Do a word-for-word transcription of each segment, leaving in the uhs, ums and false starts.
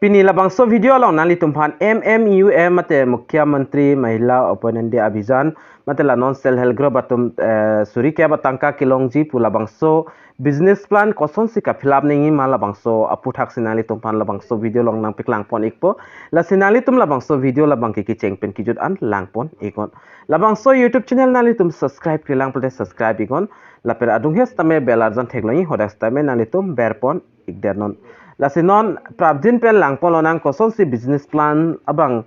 Pini labangso video along nanglitumphan M M U M mate Mukhyamantri Mahila Upayandani Abhiyan mate la non self help group atum, eh, suri kep atangka kelongji pu labangso business plan kosonsi ka-fill up nangjima labangso aputhaksi nanglitumphan labangso video along nangpaklang pon ikpo. Lasi nanglitum labangso video labangke kecheng pen kejut an lang pon iknon. Labangso YouTube channel nanglitum subscribe-kle lang pulote subscribe iknon. Lapen adung hes tame bell arjan theklongji hadak tame nanglitum ber pon ikdet non. Lasi non prapjin pen lang pon lonang kosonsi business plan abang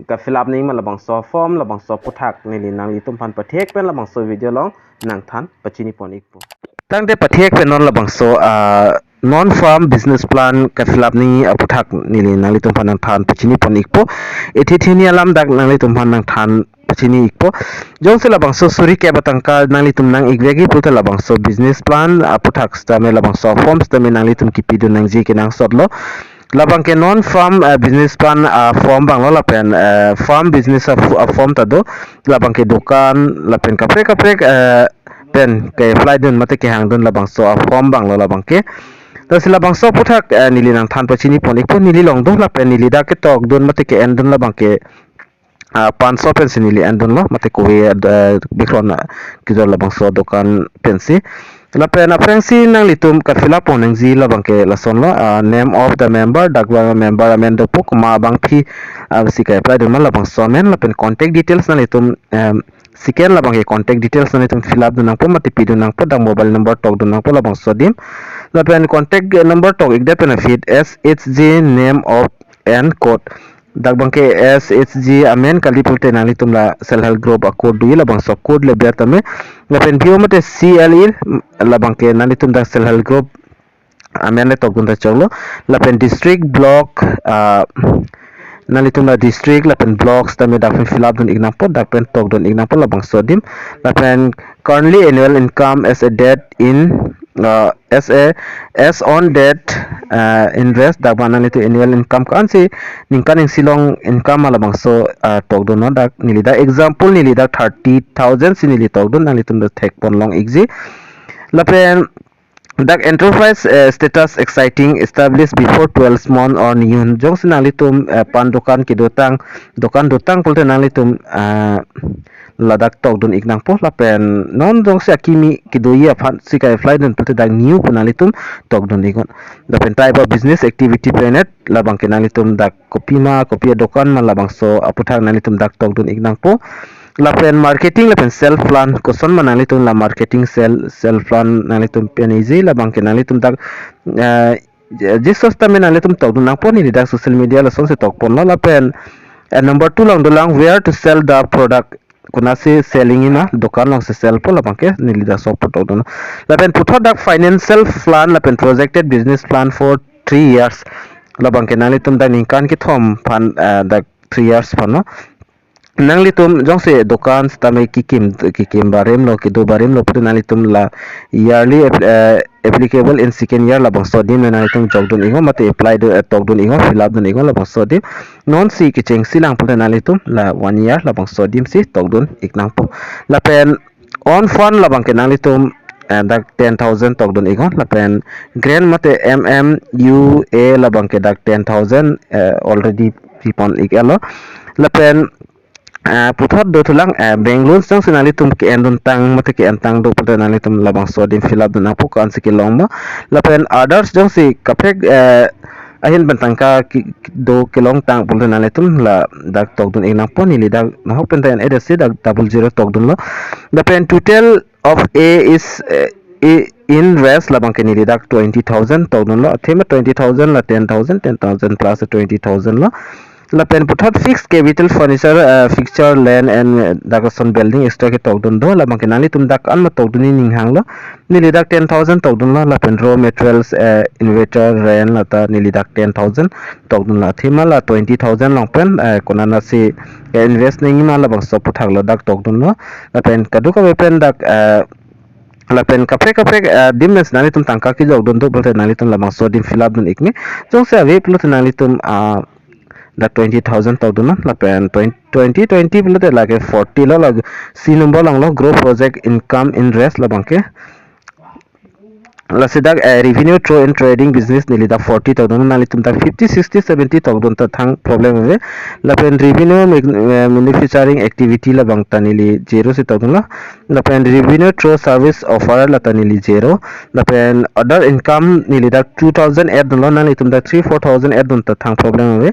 ka-fill up nangjima labangso form labangso aputhak neli nanglitumphan pathek pen labangso video along nangthan pachini pon ikpo. Tangte pathek pen non labangso, ah, non farm business plan ka-fill up nangji aputhak neli nanglitumphan nangthan pachini pon ikpo. Ithi thini alam dak nanglitumphan nangthan pachini ikpo. Jongsi labangso suri kep atangka nanglitum nang-ikvekji pulote labangso business plan aputhak sitame labangso form sitame nanglitum kipidun nangji kenangsotlo. Labangke non farm, eh, business plan, ah, form abanglo lapen, eh, farm business a, a form ta do. Labangke dukan lapen kaprek kaprek, eh, pen ke-apply dun mate kehang dun labangso a form abanglo labangke. Lasi labangso aputhak, eh, neli nangthan pachini pon ikpo, neli along do lapen neli dak ketok dun mate ke-en dun labangke, ah, panso pensi neli en dunlo, mate kove, eh, bikron, ah, kejor labangso dukan pensi. Lapen aphrangsi nanglitum ka-fill up pon nangji labangke lasonlo, ah, name of the member, dak abang member amen dopo, komat abangpi, ah, si ke-apply dun ma labangso amen, lapen contact details nanglitum, em, second labangke contact details nanglitum fill up dun nangpo mate pidun nangpo, dak mobile number tok dun nangpo labangso adim. Lapen contact number tok ikdet pen aphi S H G name of and code. Dak abangke S H G amen kali pulote nanglitum la self help group a code doji labangso code le ber tame. Lapen B O mate C L E labangke nanglitum dak self help group amen le tok dun ta choklo. Lapen district, block, ah, nanglitum la district lapen blocks tame dak pen fill up dun ik nangpo, dak pen tok dun ik nangpo labangso adim. Lapen currently annual income as a debt in, ah, as a, as on date, ah, invest, dak abang nanglitum annual income ko-ansi ningkan isi along income ma labangso, ah, tok dun non. Dak neli dak example neli dak thirty thousand si neli tok dun, nanglitum dak thek pon long ikji. Lapen dak enterprise, eh, status existing, established before twelve month or new. Jongsi nanglitum, eh, pan dukan kedotang, dukan dotang pulote nanglitum, ah, ladak tok dun ik nangpo, lapen non jongsi akimi kedoji aphan si ke-apply dun pulote dak new pu nanglitum tok dun iknon. Lapen type of business activity pen-et labangke nanglitum dak kopi ma, kopi adukan ma labangso aputhak nanglitum dak tok dun ik nangpo. Lapen marketing lapen sales plan, koson ma nanglitum la marketing sale, sales plan nanglitum pen isi labangke nanglitum dak, eh, je-, je source tame nanglitum tok dun nangpo, neli dak social media lasonsi tok ponlo. Lapen, eh, number two along dolang where to sell the product, konatsi selling ma, dukan alongsi sell po labangke neli dak sopo tok dun. Lapen puthot dak financial plan lapen projected business plan for three years. Labangke nanglitum dak ningkan kethom aphan, eh, dak three years aphan no. Nanglitum jongsi dukan sitame kekim, kekim barim lo, kedo barim lo pulote nanglitum la yearly ap-, eh, applicable in second year labangso adim nanglitum jok dun iknon mate apply dun, eh, tok dun iknon, fill up dun iknon labangso adim. Nonsi kechengsi lang pulote nanglitum la one year labangso adim si tok dun ik nangpo. Lapen own fund labangke nanglitum, eh, dak ten thousand tok dun iknon, lapen grant mate M M U A labangke dak ten thousand, eh, already pi pon ik-etlo. Lapen, eh, puthot do thulang, eh, bank loan jongsi nanglitum ke-en dun tang mate ke-en tang do pulote nanglitum labangso adim fill up dun nangpo ko-ansi kelong ma. Lapen others jongsi kaprek, eh, ahin pen tangka ki-, do kelong tang pulote nanglitum ladak tok dun ik nangpo, neli dak nahok pen ta en-et si dak double zero tok dunlo. Lapen total of A is, eh, i-, invest labangke neli dak twenty thousand tok dunlo. Athema twenty thousand la ten thousand, ten thousand plus twenty thousand lo. Lapen puthot fixed capital furniture, eh, fixture, land and, eh, dak ason building extra ketok dun do. Labangke nanglitum dak an ma tok dunji ning hanglo. Neli dak ten thousand tok dunlo, lapen raw materials, eh, inverter, rent lata neli dak ten thousand tok dunlo. Athema la twenty thousand along pen, eh, konatsi, eh, invest nangjima labangso aputhak lo dak tok dunlo. Lapen kadokave pen dak, eh, lapen kaprek kaprek, eh, adim si nanglitum tangka kejok dun do pulote nanglitum labangso adim fill up dun ik me. Jongsi ave pulote nanglitum, ah, dak twenty thousand tok dunlo, lapen twenty, twenty, twenty pulote lake forty lo, la C number along lo, grow project income in rest labangke. Lasi dak, eh, revenue through in trading business neli dak forty tokdun, nanglitum dak fifty, sixty, seventy tokdun ta thang problem ave. Lapen revenue mag-, eh, manufacturing activity labang ta neli zero si tokdunlo. Lapen revenue through service offer la ta neli zero. Lapen other income neli dak two thousand add dunlo, nanglitum dak three, four thousand add dun ta thang problem ave.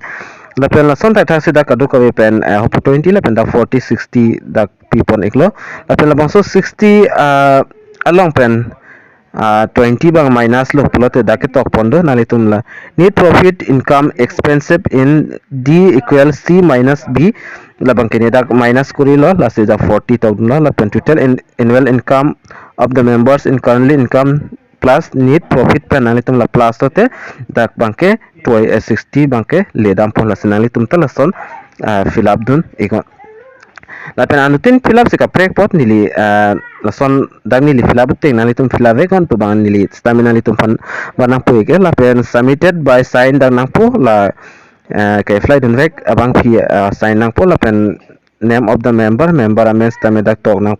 Lapen lason ta thak si dak kadokave pen, eh, hopu twenty lapen dak forty, sixty dak pipon iklo. Lapen labangso sixty, ah, along pen, ah, twenty bang minus lo pulote dak ketok pon do nanglitum la. Net profit income expensive in D equals C minus B. Labang ke ne dak minus korilo, lasi dak forty tokdunlo, lapen total in, annual income of the members in currently income plus net profit pen nanglitum la plus lote dak bangke twi-, eh, sixty bangke ledam pon, lasi nanglitum ta lason, ah, fill up dun iknon. Lapen anuttin fill up si kaprek apot neli, ah, lason dak neli fill up teng nanglitum fill up iknon pu bang neli sitame nanglitum aphan van nangpu ik ke, lapen submitted by sign dak nangpo la, eh, ke-apply dunvek abangpi, ah, sign nangpo lapen name of the member, member amen sitame dak tok nang.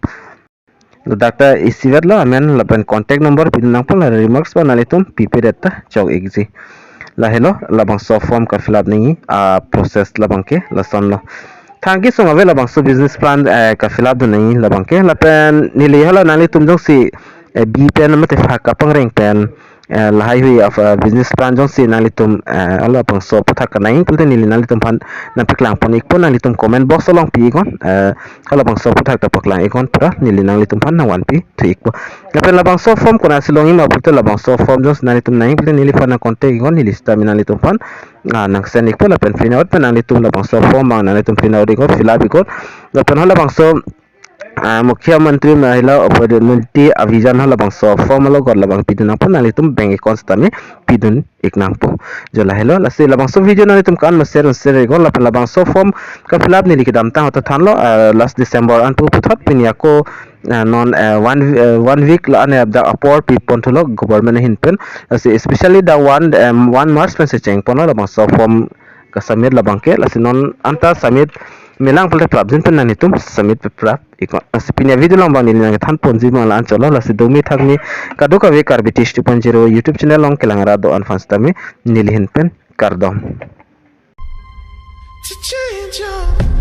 Dak ta isivet lo amen lapen contact number pidun nangpo, la remarks ba nanglitum pipedet ta chok ikji. Lahelo labangso form ka fill up nangji, ah, process labang ke lason lo. Thang kesung ave labangso business plan, eh, ka fill up dun nangji labang ke. Lapen neli hala nanglitum jongsi, eh, B pen mate phak kapangreng pen, eh, lahaihui of, eh, business plan jongsi nanglitum, eh, halabangso aphuthak kanangji pulote neli nanglitum aphan nangpaklang pon ikpo, nanglitum comment box along pi iknon, eh, halabangso aphuthak ta paklang iknon pura neli nanglitum aphan nangvanpi thu ikpo. Lapen labangso form konatsi longji ma pulote labangso form jongsi nanglitum nangji pulote neliphan nang contact iknon, neli sitame nanglitum aphan, ah, nang send ikpo, lapen print out pen nanglitum labangso form bang nanglitum print out iknon, fill up iknon. Lapen halabangso, ah, Mukhyamantri Mahila Upayodana Abhiyan halabangso form alogot labang pidun nangpo, nanglitum bank account sitame pidun ik nangpo. Jo lahelo, lasi labangso video nanglitum kan ma share share iknon, lapen labangso form ka fill up neli kedamtang ahut ta thanlo, ah, last December an pu puthot pini ako, ah, non, eh, one, eh, one week la ane dak apor pipon thulo government ahin pen. Lasi especially dak one, em, one March pen si cheng ponlo labangso form ka submit labang ke, lasi non anta submit melang pulote prapjin pen nanglitum submit pe prap iknon. Lasi pini avideo along bang neli nangkethan ponji bang la-an chotlo, lasi dumi thakmi kadokave Karbi Tish two point zero YouTube channel along kelang ra do-an aphan sitame neli ahin pen kardom. To change your